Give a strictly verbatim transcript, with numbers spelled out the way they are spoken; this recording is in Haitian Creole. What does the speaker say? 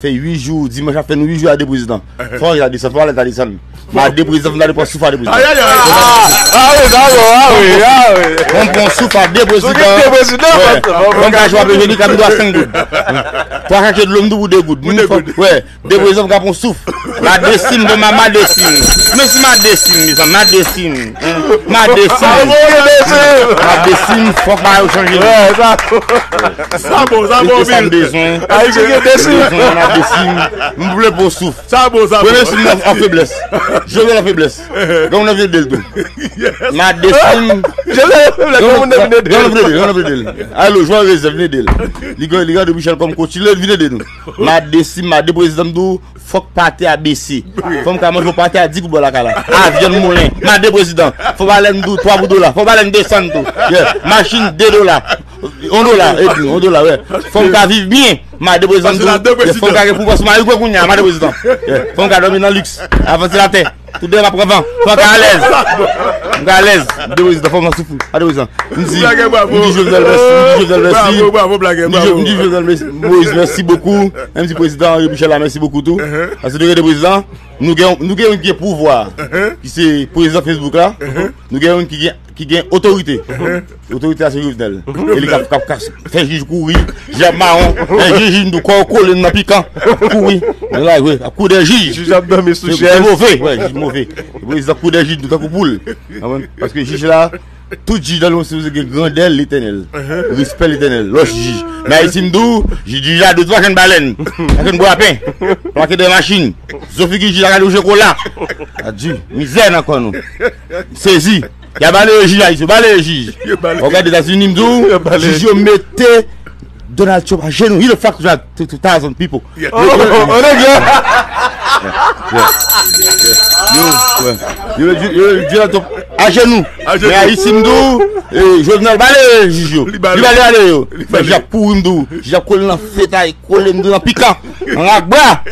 fè uit jou, dimanch ap fè nou uit jou a de prezidan. Fò y a desann, fò alèz a desann. Mwen a de prezidan, fò m ale pran souf a de prezidan. Ayayay. Ah, ah wi, dakò, ah wi, ah wi. Fò m pran souf a de prezidan. Sou ki de prezidan, wè. Fò m ka jwe apre jeni, ka m dwa senk goud. Twa kake dlo m tou pou de goud. Pou de goud. Wè, de prezidan, m ka pran souf. Madesim, bon, ma, Madesim. Mèsi Madesim, mezanmi, Madesim. Madesim. Madesim, fòk bagay yo chanje. Wè, sa. Sa bon, sa bon, sa m bezwen. Ayisyen gen desim. Bezwen Madesim. M vle pran souf. Sa bon, sa bon. Premye sim nan an feblès. Jovenel an feblès. Granmoun nan vle ede l tou. Madesim. Jovenel an feblès, granmoun nan vle ede l. Granmoun nan vle ede l, granmoun nan vle ede l. Alo, Jovenel vle ede l. Li gen, li gen André Michel kòm coach, li vin ede nou. Madesim, Made prezidan m tou, fòk pate a bese. Fò m ka manje yon pate a di goud bò lakay la. A vyann moulen, Made prezidan. Fò balèn tou, twa pou dola. Fò balèn desann tou. Yeah. Machin de dola. On dola, epi, on dola, wè. Fò m ka viv byen. Made prezidan m tou. Fò m ka gen pouvwa sou mari kwen kounye a, Made prezidan. Fò m ka dòmi nan liks. Avanse latè. Tout de m ap pran van. Fò m ka alèz. M ka alèz. De prezidan, fò m an soufri. Made prezidan. M di, m di Jovenel mèsi. M di Jovenel mèsi. Bravo, bravo, Black. M di Jo- m di Jovenel mèsi. Moïse, mèsi bokou. M di prezidan André Michel la, mèsi bokou tou. Paske nou gen de prezidan. Nou gen, nou gen youn ki gen pouvwa. Ki se prezidan Facebook la. Nou gen youn ki gen, ki gen otorite. Otorite a se Jovenel. E li k ap, k ap, k ap fè jij kouri, jij ap mawon, men jij, jij nou kò yo kole nan pikan. Kouri. Nan lari, wi, ap kouri dèyè jij. Jij ap dòmi sou chèz. Se move, wè, jij move. Prezidan kouri dèyè jij nou tankou poul. Konprann? Paske jij la, tout jij nan lemonn sipoze gen grandè Letènèl. Respè Letènèl. Lòs jij. Men Ayiti m di w, jij, jij la dwe twa kenn balèn. Twa kenn bwapen. Twa kenn dèyè machin. Zo figi jij la gade w chokola. Adji, mizè nan kò nou. Sezi. Y a baleye jij Ayiti, yo baleye jij. Yo baleye. Ou gade Etazini, m di w, jij yo mete Donald Trump ajenou. He the fuck two thousand people. Yo, yo, yo, Donald Trump ajenou. Men Ayiti, m di w, e, Jovenel baleye jij yo. Li baleye yo. Men jij ap kouri, m di w. Jij ap kole nan fetay, kole, m di w, nan pikan. Nan lakbra.